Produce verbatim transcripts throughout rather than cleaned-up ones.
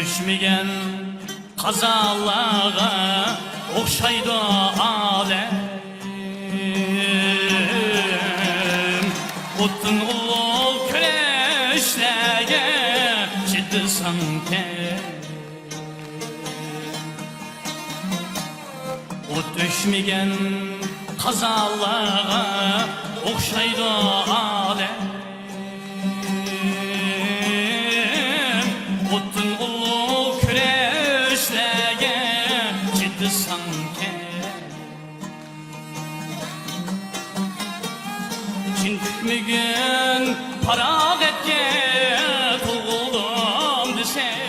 ئۆچمىگەن قازالارغا ئوخشايدۇ ئالەم. ئوتتىن ئۇلۇغ كۈرەشلەرگە چىدىساڭكەن. ئوت ئۆچمىگەن قازالارغا ئوخشايدۇ ئالەم. ئوتتىن ئۇلۇغ كۈرەشلەرگە چىدىساڭكەن. چىن پۈكمىگىن پاراغەتكە تۇغۇلدۇم دېسەڭ،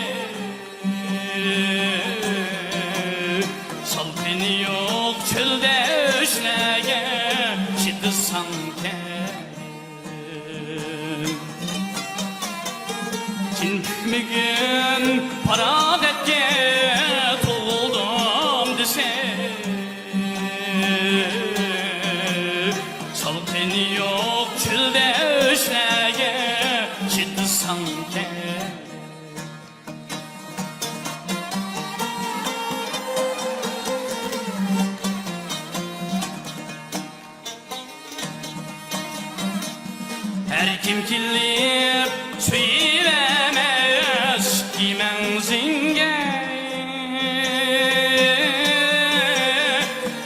سالقىنى يوق چۆلدە ئۆچلەرگە چىدىساڭكەن. چىن پۈكمىگىن پاراغەتكە تۇغۇلدۇم دېسەڭ، سالقىنى يوق چۆلدە ئۆچلەرگە چىدىساڭكەن. ھەر كىم كېلىپ سۆيۈۋەرمەس ئىككى مەڭزىڭگە.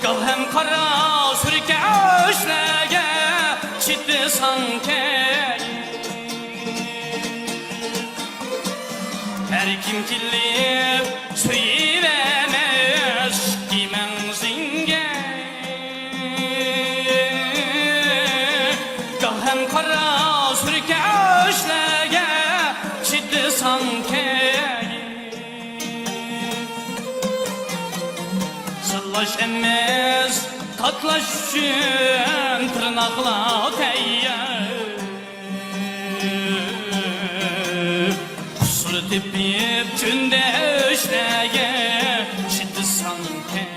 گاھ ھەم قارا سۈركە ئۆچلەرگە چىدىساڭكەن. ھەر كىم كېلىپ سۆيۈۋەرمەس ئىككى مەڭزىڭگە. گاھ ھەم قارا سۈركە ئۆچلەرگە چىدىساڭكەن. سىرلاش ئەمەس، تاتىلاش ئۈچۈن تىرناقلار تەييار. قۇسۇر تېپىپ كۈندە ئۆچلەرگە چىدىساڭكەن.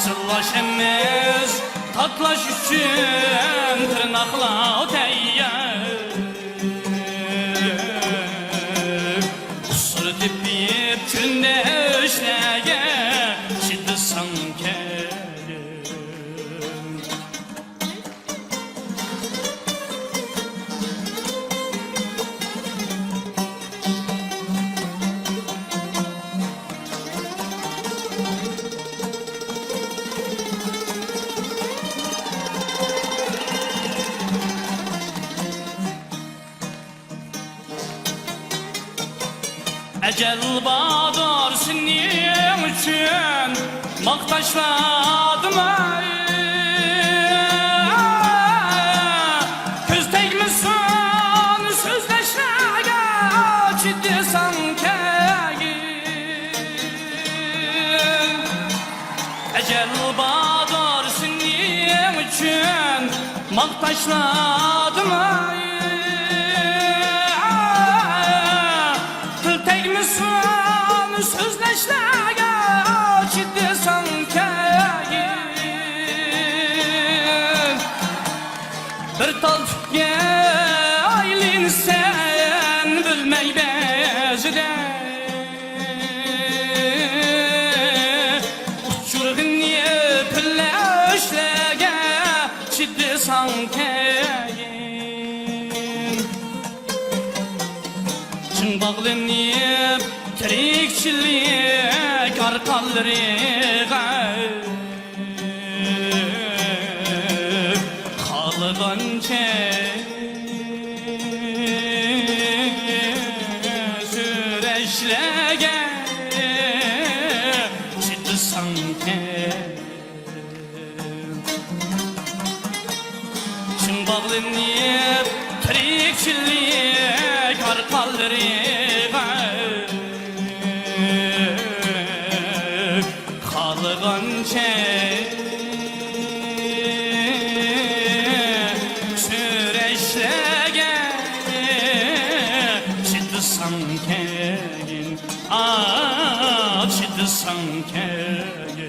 سىرلاش ئەمەس، تاتىلاش ئۈچۈن تىرناقلار تەييار. قۇسۇر تېپىپ كۈندە ئۆچلەرگە چىدىساڭكەن. ئەجەل باردۇر سېنىڭ ئۈچۈن ماختاشلاردىمۇ. كۆز تەگمىسۇن سۆزلەشلەرگە، چىدىساڭكەن. ئەجەل باردۇر سېنىڭ ئۈچۈن ماختاشلاردىمۇ. تىل تەگمىسۇن سۆزلەشلەرگە، چىدىساڭكەن. بىر تال تۈككە ئايلىنىسەن بىلمەي بەزىدە. ئۇچۇرغىنى پىللە ئۆچلەرگە چىدىساڭ كەيىن. چىڭ باغلىنىپ تىرىكچىلىك ئارقانلىرىغا. خالىغانچە سۈرەشلەرگە چىدىساڭكەن. چىڭ باغلىنىپ تىرىكچىلىك ئارقانلىرىغا. خالىغانچە سۈرەشلەرگە چىدىساڭ كەيىن، ئا، چىدىساڭ كەيىن.